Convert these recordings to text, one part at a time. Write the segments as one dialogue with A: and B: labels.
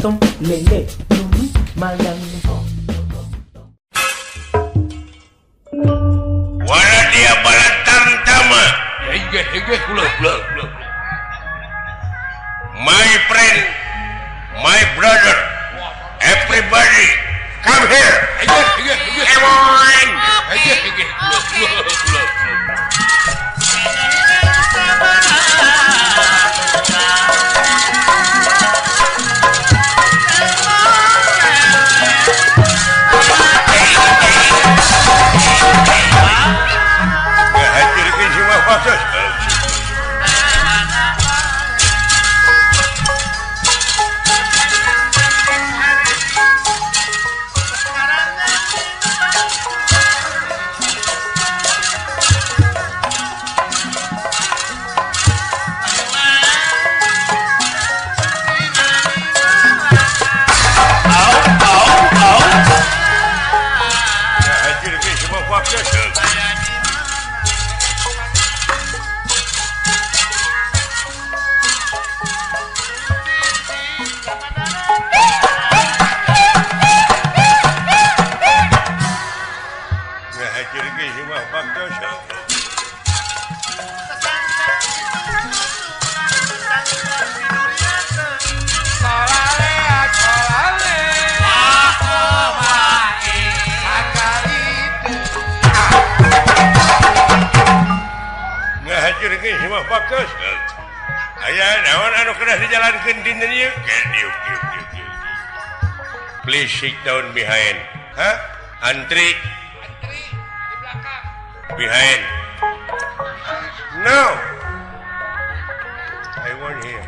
A: Tom, lele, lulu, malang.
B: Waradia balatang-tama. My friend, my brother, everybody, come here. Come on. Please sit down behind. Hah? Antri.
C: Antri di belakang.
B: Behind. No. I want here.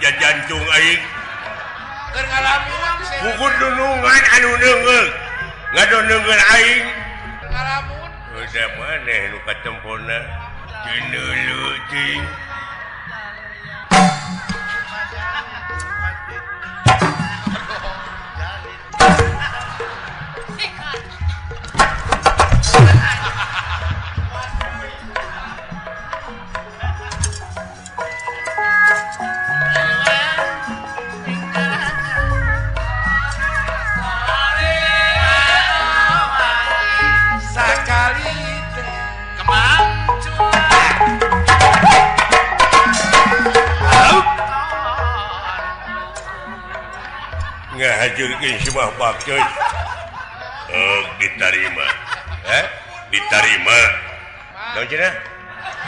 B: Jantung aing
C: keur ngalamun
B: buku dunungan anu neungeul ngadondeungeun aing
C: ngalamun
B: udah maneh nu katempona teu leutik. Ngahajurkeun semua bakcoy. Oh, diterima. Hah? Diterima. Naon cenah?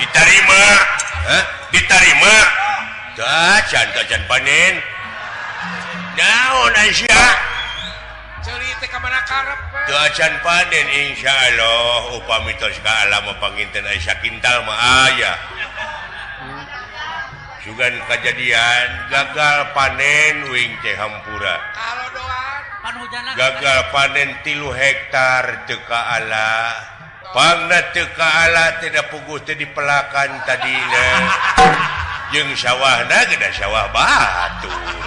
B: Diterima. Hah? Diterima. Tah, can panen. Naon Aisyah?
C: Ceuli teh ka mana karep?
B: Teu acan panen insyaallah upami tos ka alam panginten Aisyah Kintal mah aya. Sugan kejadian gagal panen wing teh hampura. Gagal panen 3 hektar teu kaala. Pangna teu kaala teh da puguh teh dipelakan tadina. Jeung sawahna ge da sawah batur.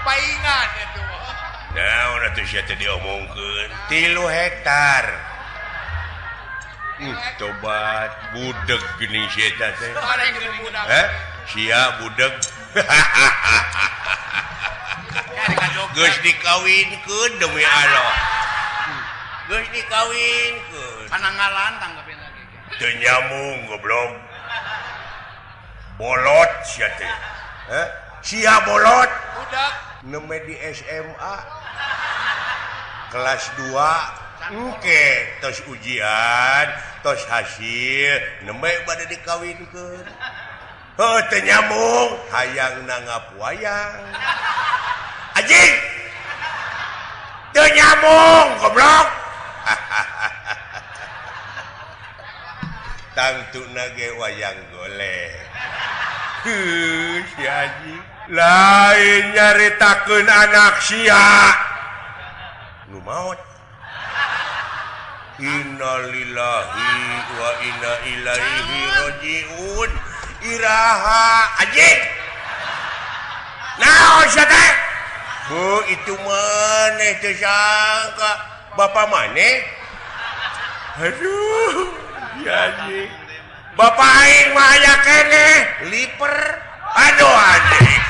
C: Paingan atuh.
B: Naon atuh sia teh diomongkeun 3 hektar. Tobat budeg geuning sia teh. Hah? Sia budeg. Geus dikawinkeun demi Allah. Geus dikawinkeun.
D: Pananggalan tanggapin lagi.
B: Teu nyambung goblok. Bolot sia teh. Hah? Sia bolot budak neme di SMA kelas 2 engke tos ujian tos hasil neme bade dikawinkeun heuh teu nyambung hayang nanggap wayang anjing teu nyambung goblok tangtuna ge wayang golek heuh si anjing lain nyaritakeun anak sia nu maot. Innalillahi wa inna ilaihi rajiun. Iraha anjing naon sia teh? Bu itu maneh teu sangka bapak maneh. Aduh ya anjing bapak aing mah aya keneh liper. Aduh anjing.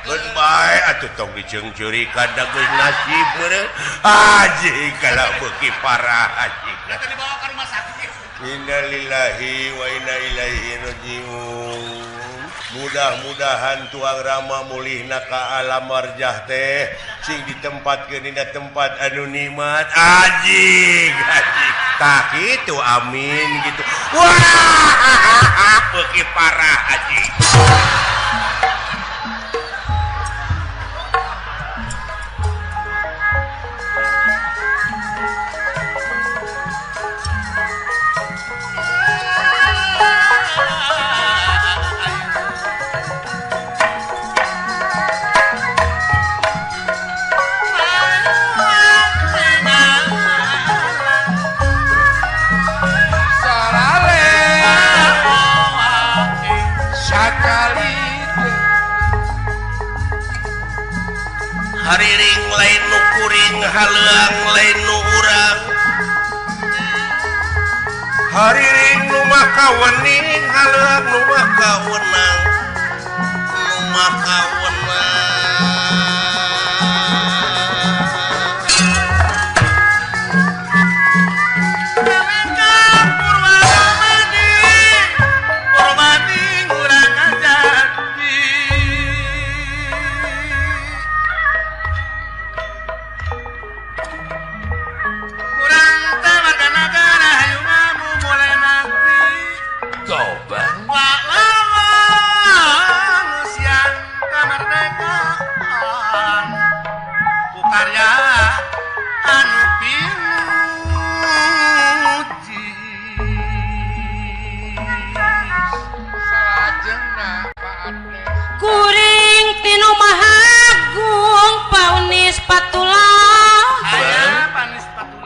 B: Goodbye atuh tong diceungceurikan da geus nasib meureun anjing kalau beuki parah anjing.
C: Teh dibawa ka rumah sakit.
B: Innalillahi wa inna ilaihi rajiun. Mudah-mudahan tuang Rama mulihna ka alam marjah teh sing ditempatkeun dina tempat anu nikmat anjing anjing. Tah kitu amin gitu. Wah beuki parah anjing. Hariring lain nu kuring haleuang lain nu urang hariring nu maka wening haleuang nu maka wenang nu maka wenang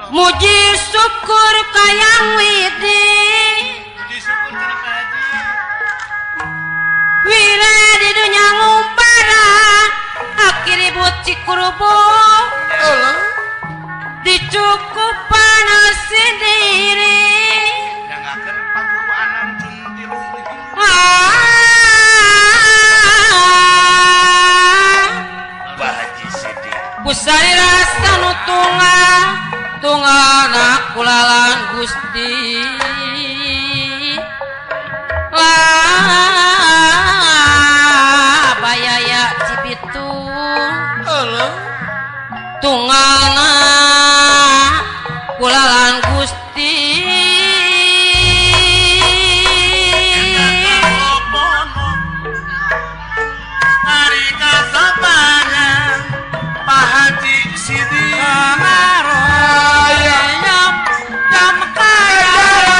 D: Muji syukur kayang widi wira di dunya ngumpara akhir ribut cikurubu dicukupan sendiri busari rasa nutunga tungana kulalan Gusti lah bayaya Cibitung tungana kulalan Gusti
C: ari kasabaran Pak Haji Sidi.
D: Jam kaya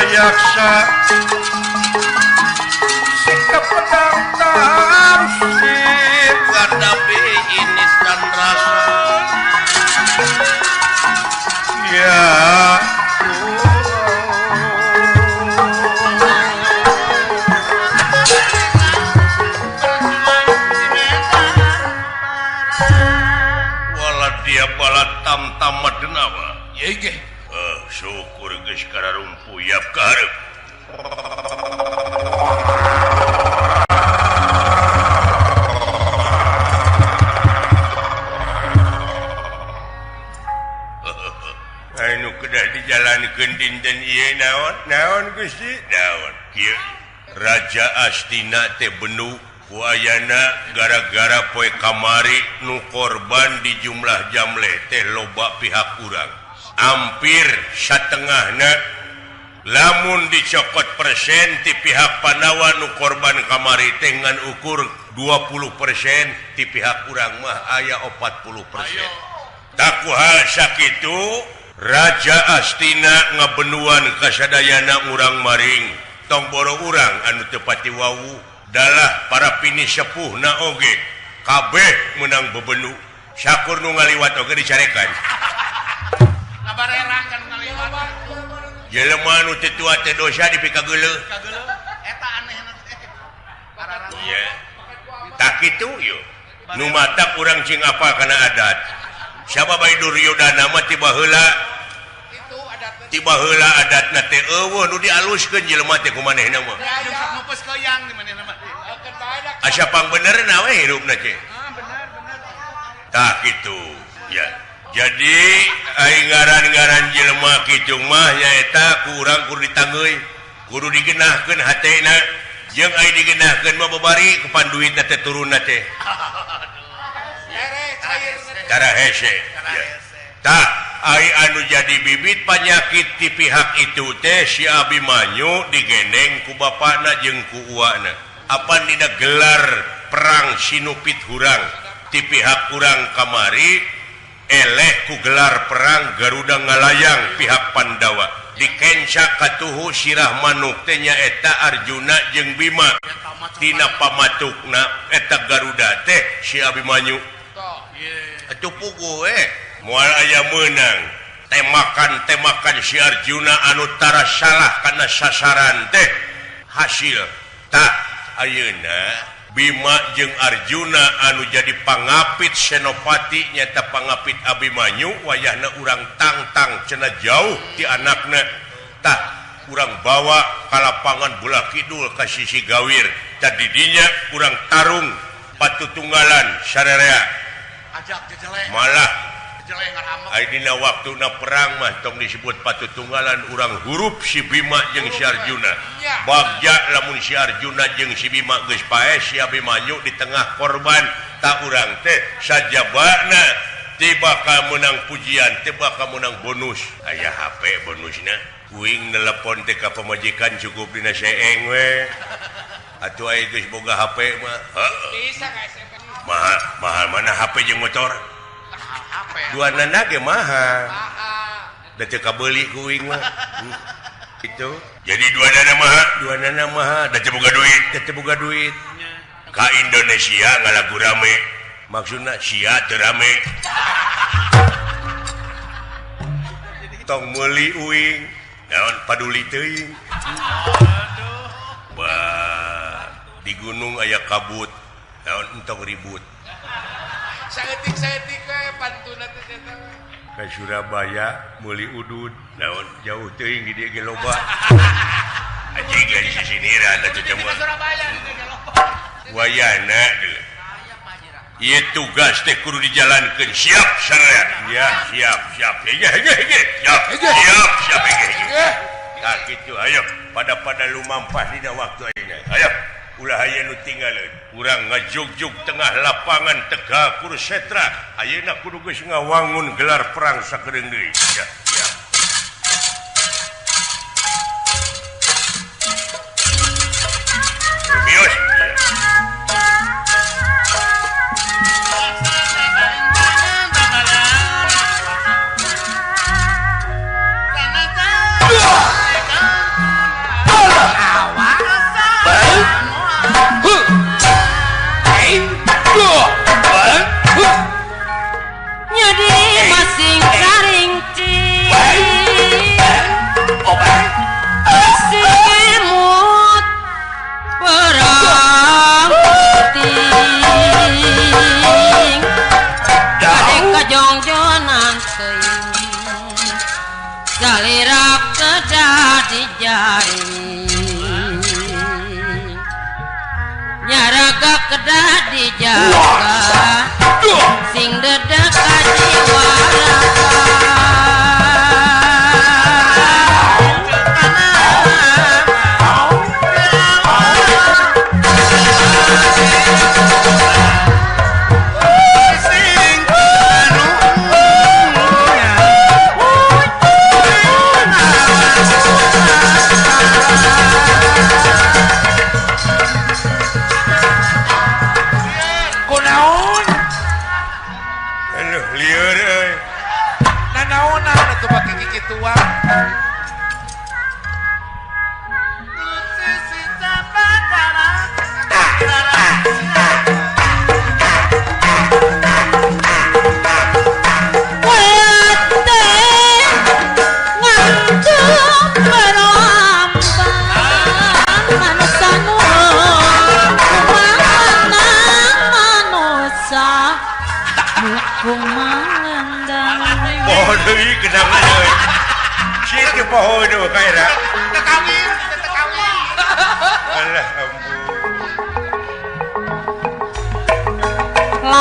B: Dipayaksa sikap pedang tarsip
E: gadapi ini dan rasa
B: ya wala dia bala tam-tam madenawa
E: ye
B: syukur geus kararumpuyap ka hareup. Anu kedah dijalankeun dinten ieu naon? Naon Gusti? Naon? Kieu Raja Astina teh benu ku ayana gara-gara poe kamari nu korban di jumlah jamleh teh loba pihak urang. Hampir satengahna lamun dicokot persen ti pihak Pandawa nu korban kamari teh ngan ukur 20% ti pihak urang mah aya 40%. Taku hal sakitu Raja Astina ngabenuan kasadayana urang maring tong boro urang anu teu pati wawu dalah para pini sepuhna oge kabeh meunang bebenu sakur nu ngaliwat oge dicarekan. Jelema nu teu tua teh dosa dipikageuleuh.
C: Eta anehna teh.
B: Iya. Tah kitu yeuh. Nu matak urang cing apal kana adat. Sabab bae Duryodana mah tiba heula.
C: Itu adatna.
B: Tiba heula adatna teh eueuh nu dialuskeun jelema teh ku manehna mah.
C: Mupes koyang di manehna mah.
B: Asa pangbenerna we hirupna teh.
C: Ah bener bener.
B: Tah kitu. Ya. Jadi aing ngaran-ngaran jelema kitu mah nyaeta ku urang kudu ditanggeuy, kudu digenahkeun hatena. Jeung aing digenahkeun mah babari kepan duitna teh turunna teh. Cara hese. Tah ai anu jadi bibit panyakit ti pihak itu teh si Abimanyu digendeng ku bapana jeung ku uwana. Apan dina gelar perang Sinupit Hurang ti pihak urang kamari eleh ku gelar perang Garuda ngalayang pihak Pandawa dikenca katuhu sirah manuk teh nyaeta Arjuna jeung Bima tina pamatukna eta Garuda teh si Abimanyu atuh puguh moal aya meunang temakan-temakan si Arjuna anu tara salah kana sasaran teh hasil tah ayeuna Bima jeung Arjuna anu jadi pangapit Senopati nyata pangapit Abimanyu wayahna urang tangtang cenah jauh ti anakna tah urang bawa ka lapangan bola kidul ka sisi gawir tah di dinya urang tarung patutunggalan sararea malah ai dina waktuna perang mah tong disebut patutunggalan urang hurup si Bima jeung si Arjuna. Bagja lamun si Arjuna jeung si Bima geus paeh si Abimanyu di tengah korban tak urang teh sajabana teu bakal meunang pujian teu bakal meunang bonus. Aya HP bonusna kuing nelepon teh ka pamajikan cukup dina seeng we. Atuh aya geus boga HP mah.
C: Bisa ka SMS.
B: Mahal, mahal mana HP jeung motor? Dua nana ge mahal. Da teu kabeuli ku uing mah. Itu. Jadi dua nana mahal, dua nana mahal, da teu boga duit, da teu boga duit. Ka Indonesia ngalagu rame. Maksudna sia teu rame. Tong meuli uing, naon paduli teuing. Bah, di gunung aya kabut, naon entong ribut.
C: Saeutik-saeutik we pantuna teh eta.
B: Ka Surabaya meuli udud, naon jauh teuing di dieu ge loba. Anjing lain sisiniran atuh teh mah.
C: Surabaya di dieu ge loba.
B: Wayana deui. Ieu tugas teh kudu dijalankeun siap sararea. Ya, siap, siap. Hege hege hege. Siap, siap, siap hege hege. Tah kitu ayo pada-pada lumampah dina waktu ayeuna. Ayo. Ulah aya nu tinggaleun. Urang ngajugjug tengah lapangan Tegal Kurusetra. Ayeuna kudu geus ngawangun gelar perang sakedeung deui. Ya, ya. Bios.
D: Salira kedah dijari nyaraga kedah dijaga sing dedek kajiwa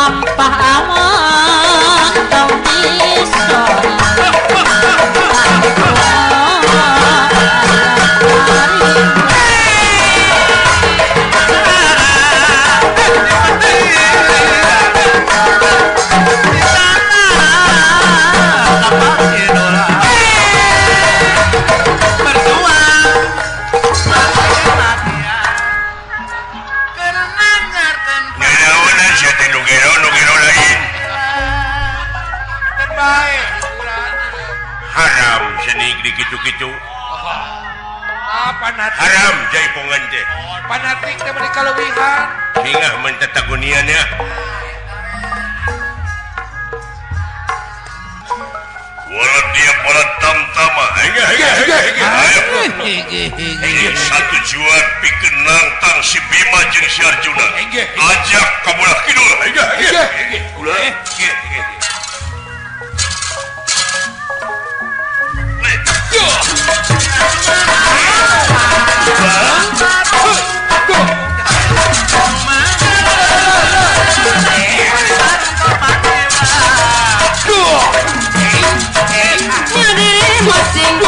D: lampah awak tong iso
B: gitu-gitu haram jaipongan teh
C: panatik teh meuni kaleuwihan
B: hingga mentetagunian ya wala dia para tamtama hingga satu juan pikeun nangtang si Bima jeung si Arjuna ajak ka bola kidul hingga ulah.
D: Masing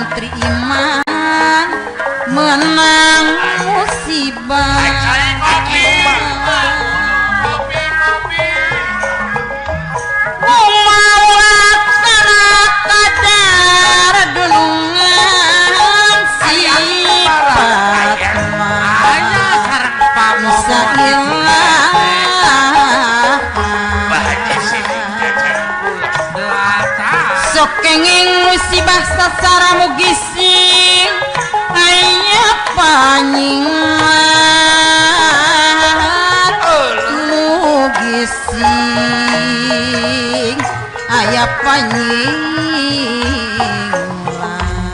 D: santri iman menang musibah. Kenging musibah sasara mugi sing aya panyingan mugi sing aya panyingan.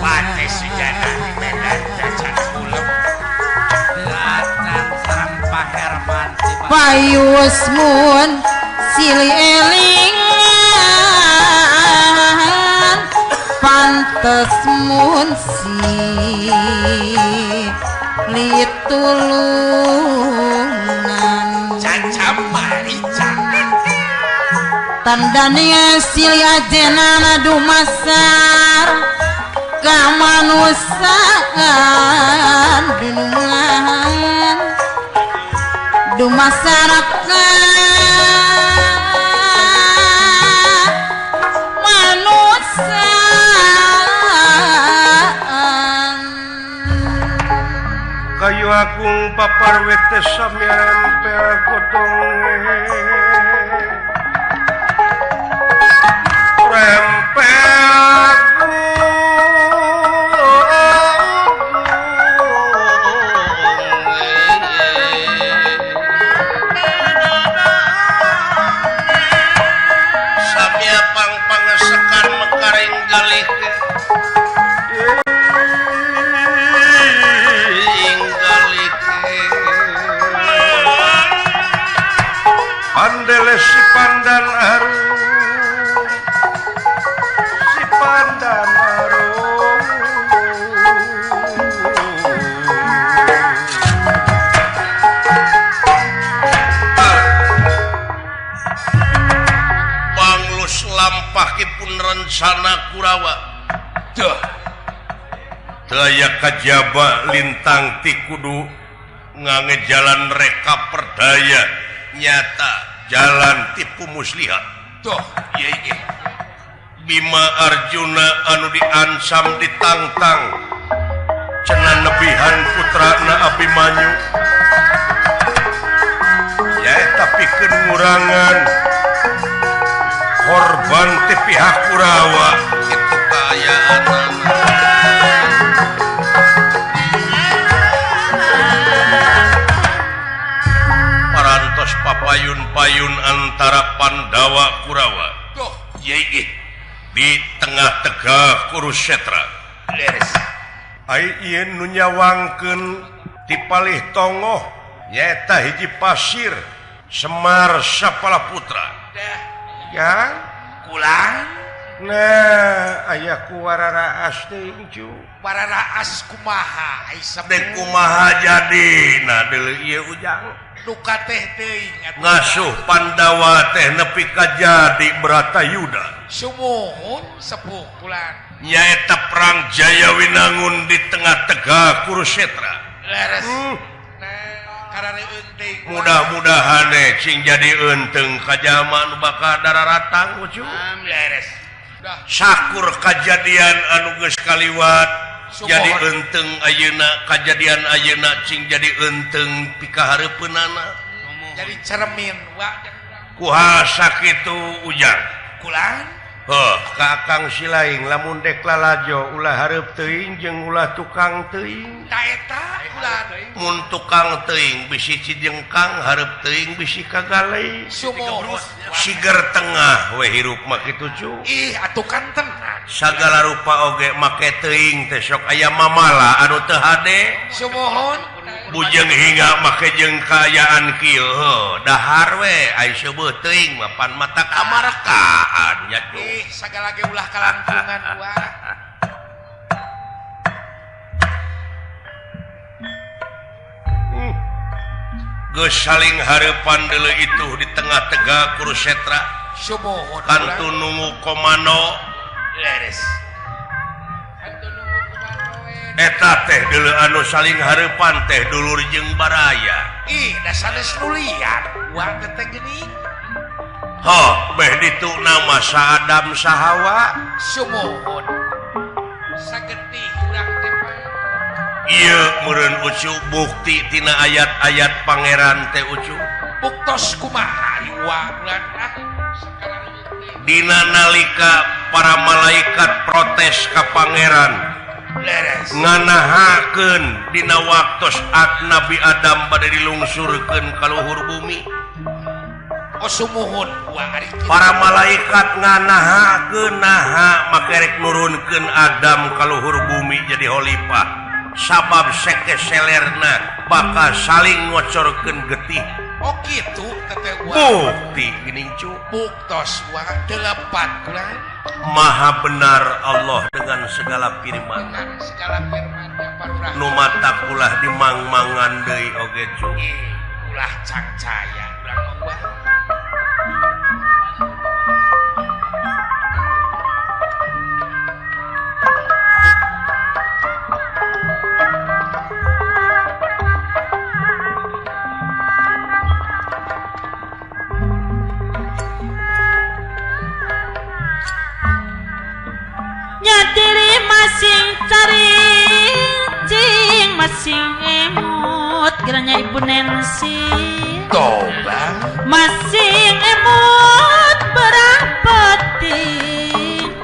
E: Pate sujana di Medan cacat ulem
C: Lacan sareng Pak Herman
D: payus mun silih elingan pantes mun silih tulungan
E: cacam marica
D: tandane silih ajenana dumasar kamanusiaan dunungan dumasarakan
B: kayu agung paparwete sami rempel godonge rempel
E: sami pang-pangesekan mekaring galih.
B: Pandele si pandan arum, si pandan arum.
E: Panglus lampahipun rencana Kurawa.
B: Duh. Daya kajaba lintang ti kudu ngange jalan reka perdaya nyata jalan tipu muslihat.
C: Tuh,
B: iya iya. Bima Arjuna anu diansam ditangtang cenah nebihan putrana Abimanyu nyaeta pikeun ngurangan korban ti pihak Kurawa
E: kitu kaayaanana.
B: Parantos papayun-payun antara Pandawa Kurawa.
C: Tuh,
B: iya di tengah tegah Kurusetra.
C: Leres.
B: Ai ieu nu nyawangkeun ti palih tongoh nyaeta hiji pasir Semar Sapala Putra.
C: Dah.
B: Ya,
C: kulang.
B: Nah, aya ku wararaas teuing cu.
C: Wararaas kumaha? Ai
B: dek kumaha jadi. Nah, deuleu ieu ujang.
C: Duka teh teuing atuh.
B: Ngasuh Pandawa teh nepi ka jadi Bratayuda.
C: Sumuhun sepuh kulan.
B: Nyaeta perang Jayawinangun di tengah tegah Kurusetra.
C: Leres. Nah, karareueun teuing.
B: Mudah-mudahan cing jadi eunteng ka jalma nu bakal dararatang ucu.
C: Leres.
B: Sakur kajadian anu geus kaliwat jadi eunteng ayeuna kajadian ayeuna cing jadi eunteng pikahareupeunana.
C: Jadi cermin wa
B: kuha sakitu ujang.
C: Kulan?
B: Heuh, ka Akang Silaing lamun dek lalajo ulah hareup teuing jeung ulah tukang teuing.
C: Ta eta kulan.
B: Mun tukang teuing bisi cijengkang hareup teuing bisi kagalei. Siger tengah we hirup mah kitu cu.
C: Ih, atuh kan tenang.
B: Sagala rupa oge make teuing teh sok aya mamala anu teu hade.
C: Sumuhun.
B: Bujeng hingga make jeung kaayaan kieu heuh dahar we ai seubeut teuing mah pan mata kamarkaan nya cu.
C: Ih, sagala ge ulah kalangkungan wah.
B: Geus saling hareupan deuleu itu di tengah tegak Kurusetra.
C: Sumuhun.
B: Kantu nunggu komando.
C: Leres. Kantu nunggu
B: Eta teh deuleu anu saling hareupan teh dulur jeung baraya.
C: Ih, da sanes nu liar uang teh geuning.
B: Ho, beh ditu nama sa Adam sa Hawa.
C: Sumuhun. Sagetih urang teh.
B: Ieu meureun Ucu bukti tina ayat-ayat pangeran teh Ucu.
C: Buktos kumaha ari uang ulah ah.
B: Dina nalika para malaikat protes ka pangeran. Nganahakeun dina waktos Nabi Adam bade dilungsurkeun ka luhur bumi.
C: Oh sumuhun uang ari kitu.
B: Para malaikat nganahakeun naha make rek nurunkeun Adam ka luhur bumi jadi khalifah. Sabab seke selerna bakal saling ngocorkeun getih.
C: Oh kitu teteh uang.
B: Bukti geuning cu.
C: Buktos uang telepat kula.
B: Maha benar Allah dengan segala firman.
C: Dengan segala firman-Nya parurah.
B: Nu matak ulah dimangmangan deui oge cu.
C: Ulah cangcaya urang mah.
D: Nyadiri masing carincing masing emut kiranya Ibu Nancy.
C: Toba
D: masing emut berapeti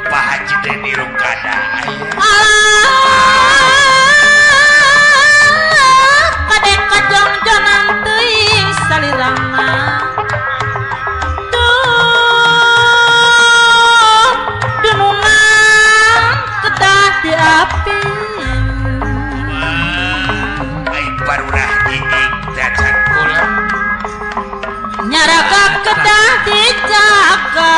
C: Pak Haji Deni Rukada.
D: Alah kadek kajong-jongan teuing salirangna. Nyaraga kedah dijaga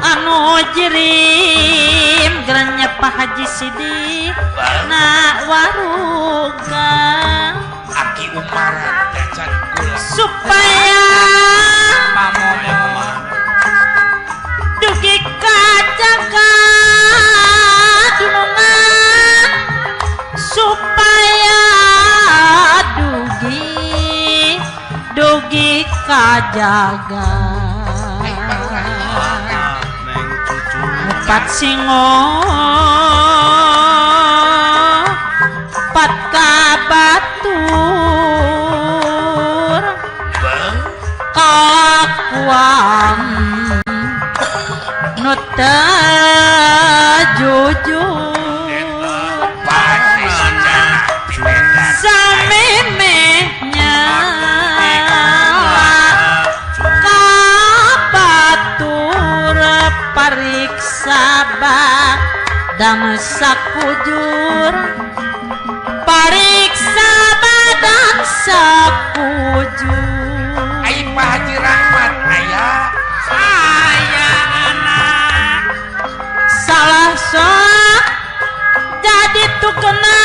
D: anu jirim geranya Pak Haji Sidik na waruga
C: aki umaran dacan kula
D: supaya dugi kajaga dunungan supaya dugi dugi kajaga empat singo empat kabatur kakuang nu teu jujur samemehnya kabatur pariksa badan sakujur pariksa badan sakujur.
C: Ai Pak Haji Rahmat aya
D: aya anak salah sok jadi tukena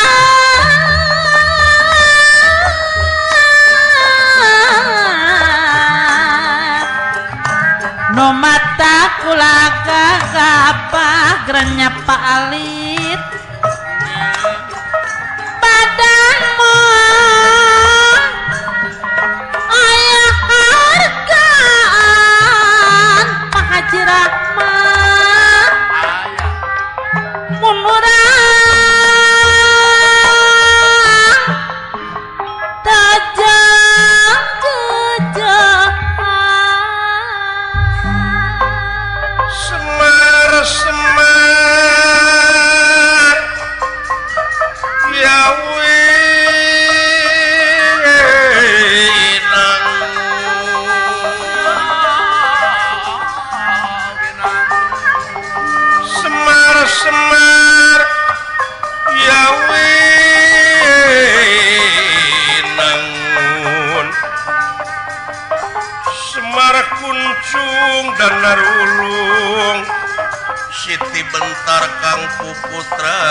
D: no mata kula gagapah gerenya Pak Alit badanmu ayah hargaan Pak Haji Rahmat mun urang tajam jejahan
B: Semar semar ya winang semar semar ya winangun Semar kuncung dan narulung Siti Bentar Kang Puputra.